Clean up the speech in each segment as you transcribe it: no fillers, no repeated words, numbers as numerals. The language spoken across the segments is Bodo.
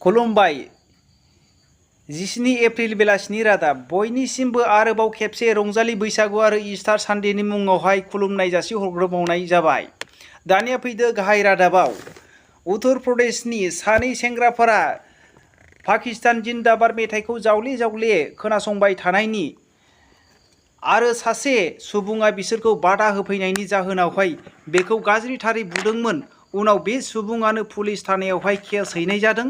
खुलुमबाय 17 एप्रिल बेलासिनि रादाब बयनिसिमबो आरोबाव खेबसे रंजालि बैसागु आरो इस्टार सानडेनि मुङावहाय खुलुमनाय जासिहरग्रोबावनाय जाबाय। दानिया फैदो गाहाय रादाबाव। उत्तर प्रदेशनि सानै सेंग्राफोरा पाकिस्तान जिन्दाबाद मेथाइखौ जावले जावले खोनासंबाय थानायनि आरो सासे सुबुङा बिसोरखौ बादा होफैनायनि जाहोनावहाय बेखौ गाज्रिथारै बुदोंमोन। उनाव बे सुबुङानो पुलिस थानायावहाय केस हैनाय जादों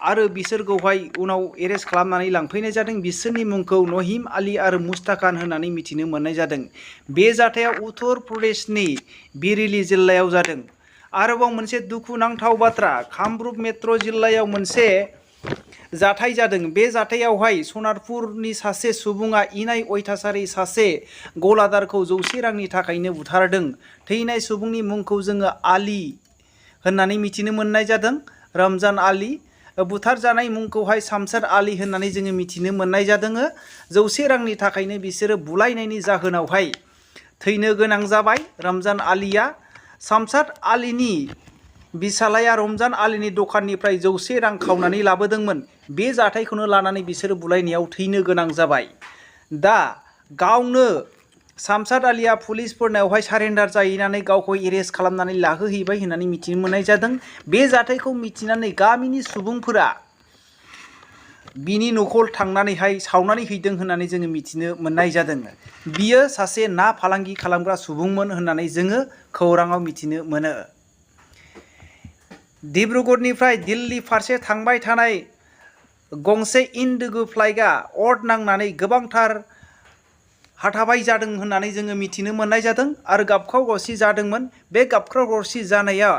आरो बिसोरखौहाय उनाव एरेस्ट खालामनानै लांफैनाय जादों। बिसोरनि मुंखौ नहीम आली आरो मुस्ताकान होननानै मिथिनो मोननाय जादों। बे जाथाया उत्तर प्रदेशनि बिरेली जिल्लायाव जादों। आरोबाव मोनसे दुखुनांथाव बाथ्रा, कामरुप मेट्र' जिल्लायाव मोनसे जाथाय जादों। बे जाथायावहाय सनारपुरनि सासे सुबुङा इनाय अयथासारि सासे गलादारखौ 100 रांनि थाखायनो बुथारदों। थैनाय सुबुंनि मुंखौ जोङो आली होननानै मिथिनो मोननाय जादों, रमजान आली। बुथारजानाय मुंखौहाय शामसाद आली होननानै जोङो मिथिनो मोननाय जादों। 100 रांनि थाखायनो बिसोरो बुलायनायनि जाहोनावहाय थैनो गोनां जाबाय। रमजान आलीया शामसाद आलीनि बिसालाया रमजान आलीनि दखाननिफ्राय 100 रां खावनानै लाबोदोंमोन। बे जाथायखौनो लानानै बिसोरो बुलायनायाव थैनो गोनां जाबाय। दा गावनो शामसाद आलीया पुलिसफोरनावहाय सारेन्डार जाहैनानै गावखौ एरेस्ट खालामनानै लाहोहैबाय होननानै मिथिनो मोननाय जादों। बे जाथायखौ मिथिनानै गामिनि सुबुंफोरा बिनि न'खौ थांनानैहाय सावनानै हैदों होननानै जोङो मिथिनो मोननाय जादों। बियो सासे ना फालांगि खालामग्रा सुबुंमोन होननानै जोङो खौराङाव मिथिनो मोनो। डिब्रुगड़निफ्राय दिल्ली फारसे थांबाय थानाय गंसे इन्डिग' फ्लाइटआ अर नांनानै गोबांथार हाथाबाय जादों होननानै जोङो मिथिनो मोननाय जादों आरो गाबख्राव गावसि जादोंमोन। बे गाबख्राव गावसि जानाया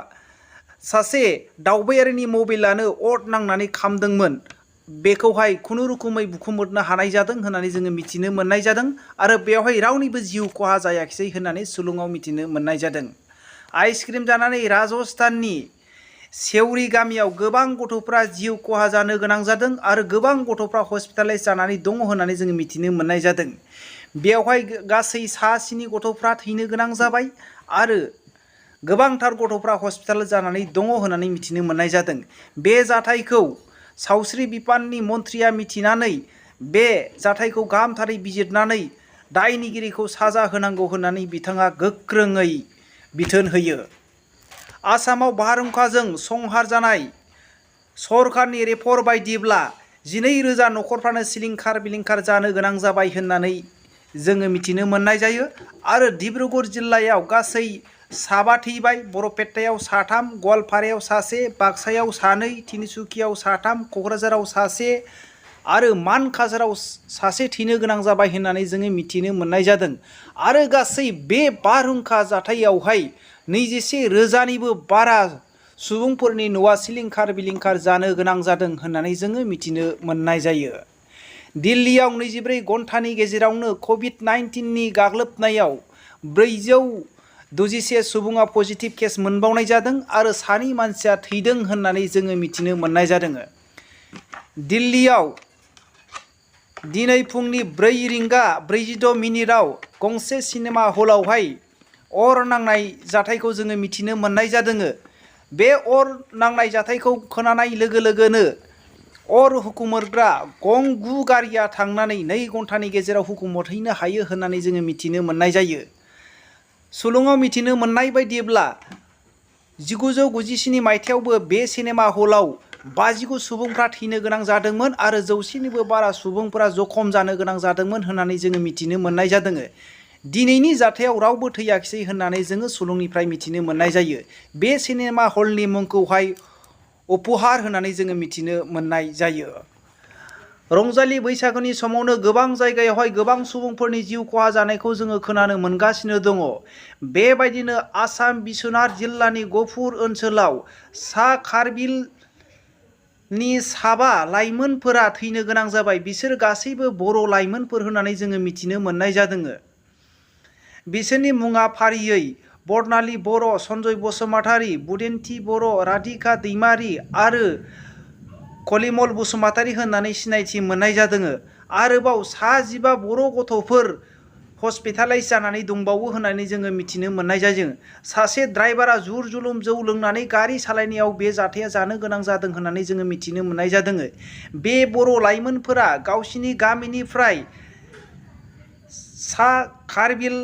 सासे दावबायारिनि मबाइलानो अर नांनानै खामदोंमोन। बेखौहाय खुनुरुखुमै बुखुमोदनो हानाय जादों होननानै जोङो मिथिनो मोननाय जादों आरो बेवहाय रावनिबो जिउ खहा जायाखिसै होननानै सुलुङाव मिथिनो मोननाय जादों। आइसक्रिम जानानै राजस्थाननि सेवरी गामियाव गोबां गथ'फ्रा जिउ खहा जानो गोनां जादों आरो गोबां गथ'फ्रा हस्पिटालाइज जानानै दङ होननानै जोङो मिथिनो मोननाय जादों। बेवहाय गासै 7 गथ'फ्रा थैनो गोनां जाबाय आरो गोबांथार गथ'फ्रा हस्पिटाल जानानै दङ होननानै मिथिनो मोननाय जादों। बे जाथायखौ सावस्रि बिफाननि मन्थ्रिया मिथिनानै बे जाथायखौ गाहामथारै बिजिरनानै दायनिगिरिखौ साजा होनांगौ होननानै बिथाङा गोख्रोङै बिथोन होयो। आसामाव बारहुंखाजों संहार जानाय सरकारनि रिपर्ट बायदिब्ला 12,000 न'खरफ्रानो सिलिंखार बिलिंखार जानो गोनां जाबाय होननानै जोङो मिथिनो मोननाय जायो आरो डिब्रुगड़ जिल्लायाव गासै 7 थैबाय। बरपेटायाव 3, गवालपारायाव 1, बाक्सायाव 2, तिनसुकियाव 3, क'क्राझाराव 1 आरो मानकाझाराव 1 थैनो गोनां जाबाय होननानै जोङो मिथिनो मोननाय जादों आरो गासै बे बारहुंखा जाथायावहाय 21,000निबो बारा सुबुंफोरनि न'आ सिलिंखार बिलिंखार जानो गोनां जादों होननानै जोङो मिथिनो मोननाय जायो। दिल्लीयाव 24 घन्टानि गेजेरावनो कभिड-19नि गाग्लोबनायाव 461 सुबुङा पजिटिभ केस मोनबावनाय जादों आरो 2 मानसिया थैदों होननानै जोङो मिथिनो मोननाय जादों। दिल्लीयाव दिनै फुंनि 4:42 गंसे सिनेमा हलावहाय अर नांनाय जाथायखौ जोङो मिथिनो मोननाय जादों। बे अर नांनाय जाथायखौ खोनानाय लोगो लोगोनो अर हुखुमोरग्रा गं 9 गारिया थांनानै 2 घन्टानि गेजेराव हुखुमोरहैनो हायो होननानै जोङो मिथिनो मोननाय जायो। सुलुङाव मिथिनो मोननाय बायदिब्ला 1997 मायथाइयावबो बे सिनेमा हलाव 59 सुबुंफ्रा थैनो गोनां जादोंमोन आरो 100निबो बारा सुबुंफोरा जखम जानो गोनां जादोंमोन होननानै जोङो मिथिनो मोननाय जादों। दिनैनि जाथायाव रावबो थैयाखिसै होननानै जोङो सुलुंनिफ्राय मिथिनो मोननाय जायो। बे सिनेमा हलनि मुंखौहाय उपहार होननानै जोङो मिथिनो मोननाय जायो। रंजालि बैसागुनि समावनो गोबां जायगायावहाय गोबां सुबुंफोरनि जिउ खहा जानायखौ जोङो खोनानो मोनगासिनो दङ। बेबायदिनो आसाम बिस्वनाथ जिल्लानि गहपुर ओनसोलाव सा कार्बिलनि 7 लाइमोनफोरा थैनो गोनां जाबाय। बिसोर गासैबो बर' लाइमोनफोर होननानै जोङो मिथिनो मोननाय जादों। बिसोरनि मुङा फारियै बर्नाली बर', सन्जय बसुमतारी, बुदेन्ति बर', राधिका दैमारी आरो कलिमल बसुमतारी होननानै सिनायथि मोननाय जादों। आरोबाव 15 बर' गथ'फोर हस्पिटालाइज जानानै दंबावो होननानै जोङो मिथिनो मोननाय जायो। सासे ड्राइभारा जुर जुलुम जौ लोंनानै गारि सालायनायाव बे जाथाया जानो गोनां जादों होननानै जोङो मिथिनो मोननाय जादों। बे बर' लाइमोनफोरा गावसिनि गामिनिफ्राय सा कार्बिल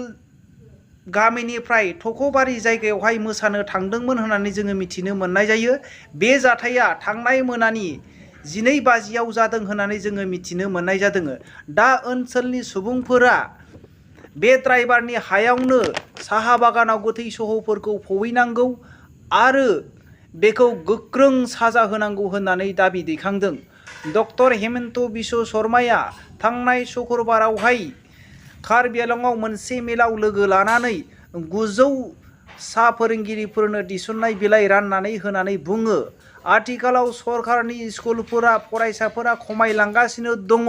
गामिनिफ्राय थख'बारि जायगायावहाय मोसानो थांदोंमोन होननानै जोङो मिथिनो मोननाय जायो। बे जाथाया थांनाय मोनानि 12 बाजियाव जादों होननानै जोङो मिथिनो मोननाय जादों। दा ओनसोलनि सुबुंफोरा बे ड्राइभारनि हायावनो साहा बागानाव गोथै सहफोरखौ फबैनांगौ आरो बेखौ गोख्रों साजा होनांगौ होननानै दाबि दैखांदों। डक्टर हेमन्त बिश्व शर्माया थांनाय शुक्रबारावहाय कार्बि आंलंआव मोनसे मेलाव लोगो लानानै 900 सा फोरोंगिरिफोरनो दिसुननाय बिलाइ राननानै होनानै बुङो, आथिखालाव सरकारनि स्कुलफोरा फरायसाफोरा खमायलांगासिनो दङ।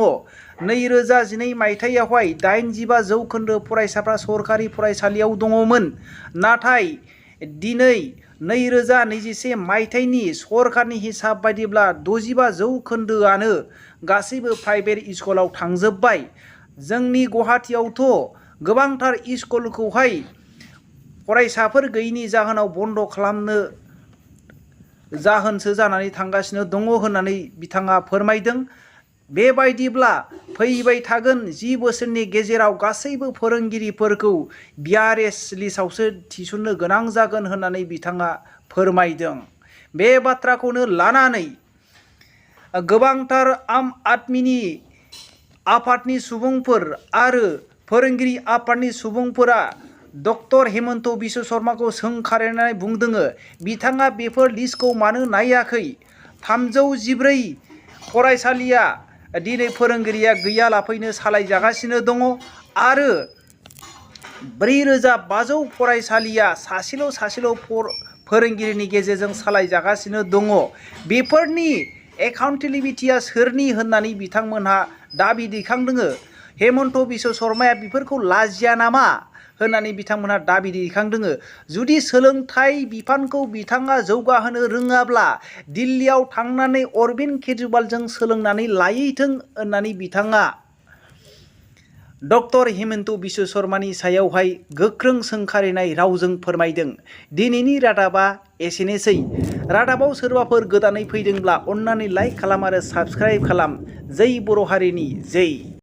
2012 मायथाइयावहाय 85% फरायसाफ्रा सरकारि फरायसालियाव दङमोन, नाथाय दिनै 2021 मायथाइनि सरकारनि हिसाब बायदिब्ला 65%आनो गासैबो प्राइभेट स्कुलाव थांजोब्बाय। जोंनि गुवाहाटियावथ' गोबांथार स्कुलखौहाय फरायसाफोर गैयिनि जाहोनाव बन्द' खालामनो जाहोनसो जानानै थांगासिनो दङ होननानै बिथाङा फोरमायदों। बेबायदिब्ला फैबाय थागोन 10 बोसोरनि गेजेराव गासैबो फोरोंगिरिफोरखौ VRS लिस्टआवसो थिसननो गोनां जागोन होननानै बिथाङा फोरमायदों। बे बाथ्राखौनो लानानै गोबांथार आम आदमिनि आफादनि सुबुंफोर आरो फोरोंगिरि आफादनि सुबुंफोरा डक्टर हेमन्त बिश्व शर्माखौ सोंखारिनानै बुंदों, बिथाङा बेफोर लिस्टखौ मानो नायाखै? 314 फरायसालिया दिनै फोरोंगिरिया गैयालाफैनो सालायजागासिनो दङ आरो 4500 फरायसालिया सासेल' फोरोंगिरिनि गेजेरजों सालायजागासिनो दङ। बेफोरनि एकाउन्टेबिलिटिया सोरनि होननानै बिथांमोनहा दाबि दैखांदों। हेमन्त बिश्व शर्माया बेफोरखौ लाजिया नामा होननानै बिथांमोनहा दाबि दैखांदों। जुदि सोलोंथाइ बिफानखौ बिथाङा जौगाहोनो रोङाब्ला दिल्लीयाव थांनानै अरबिन्द केजरिवालजों सोलोंनानै लायैथों होननानै बिथाङा डक्टर हेमन्त बिश्व शर्मानि सायावहाय गोख्रों सोंखारिनाय रावजों फोरमायदों। दिनैनि रादाबा एसेनोसै। रादाबाव सोरबाफोर गोदानै फैदोंब्ला अन्नानै लाइक खालाम आरो साबस्क्राइब खालाम। जै बर' हारिनि जै।